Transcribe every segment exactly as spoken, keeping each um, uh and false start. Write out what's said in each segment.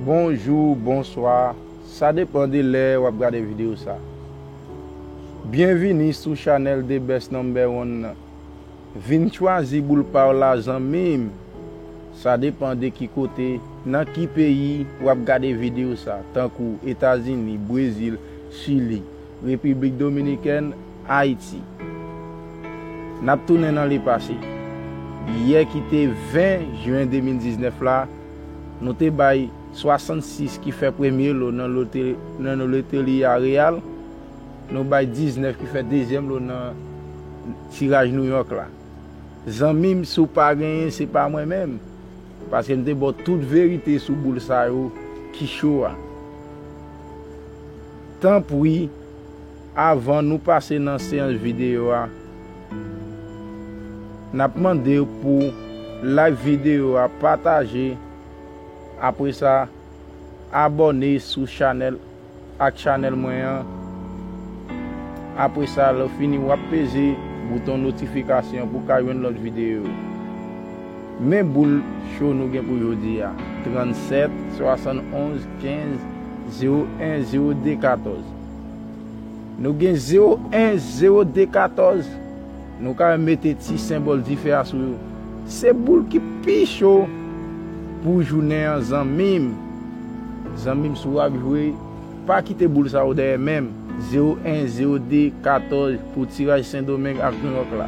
Bonjou, bonswa, sa depann de lè w ap gade videyo sa. Byenvini sou chanèl The Best Number One nan. Vin chwazi boul pa w la zanmi m. Sa depann de ki kote, nan ki peyi w ap gade videyo sa, tankou Etazini, Brezil, Chili, Repiblik Dominikèn, Ayiti. N ap tounen nan lepase. Yè ki te ven jen de mil diznèf la, nou te bay swasannsis ki fè premye lo nan lote-, nan loteria Real. Nou bay diznèf ki fè dezyèm lo nan tiraj Nouyòk la. Zanmi m, si w pa genyen, se pa mwen menm. Paske m te ba w tout verite sou boul sa yo ki cho a. Tanpri, avan nou pase nan seyans videyo a, n ap mande w pou like videyo a, pataje, apre sa, abòne sou chanèl ak chanèl mwen an. Apre sa, lè w fini, w ap peze bouton notifikasyon pou w ka jwenn lòt videyo. Men boul cho nou gen pou jodi a, trannsèt, swasannonz, kenz, zewo en, zewo de, katòz. Nou gen zewo en, zewo de, katòz. Nou ka mete ti senbòl dife a sou yo. Se boul ki pi cho pou jounen an, zanmi m. Zanmi m, si w ap jwe, pa kite boul sa yo dèyè men m. Zewo en, zewo de, katòz pou tiraj Sendomeng ak Nouyòk la.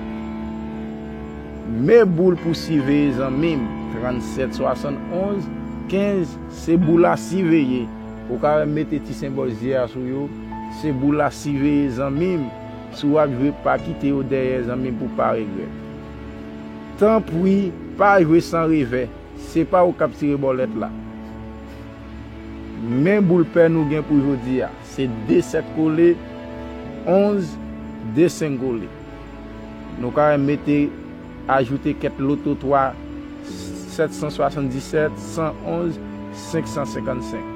Men boul pou siveye, zanmi m. Trannsèt, swasannonz, kenz, se boul a siveye. Ou ka mete ti senbòl zye a sou yo. Se boul a siveye, zanmi m. Si w ap jwe, pa kite yo dèyè, zanmi m, pou w pa regrèt. Tanpri, pa jwe san revè. Se pa ou k ap tire bòlèt la. Men boul pè nou gen pou jodi a, se de sèt kole, onz, de senk kole. Nou ka mete, ajoute kèt loto twa, sèt san swasanndisèt, san onz, senk san senkannsenk.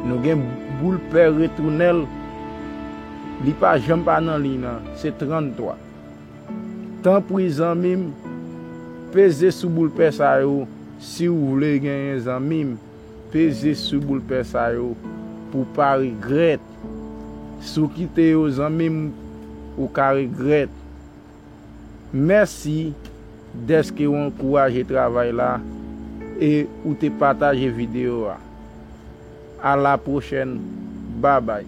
Nou gen boul pè retounèl, li pa janm pa nan liy nan, se tranntwa. Tanpri zanmi m, peze sou boul pè sa yo, si w vle genyen, zanmi m, peze sou boul pè sa yo pou w pa regrèt. Si w kite yo, zanmi m, ou ka regrèt. Mèsi dèske w ankouraje travay la e ou te pataje videyo a. A la pwochèn. Babay.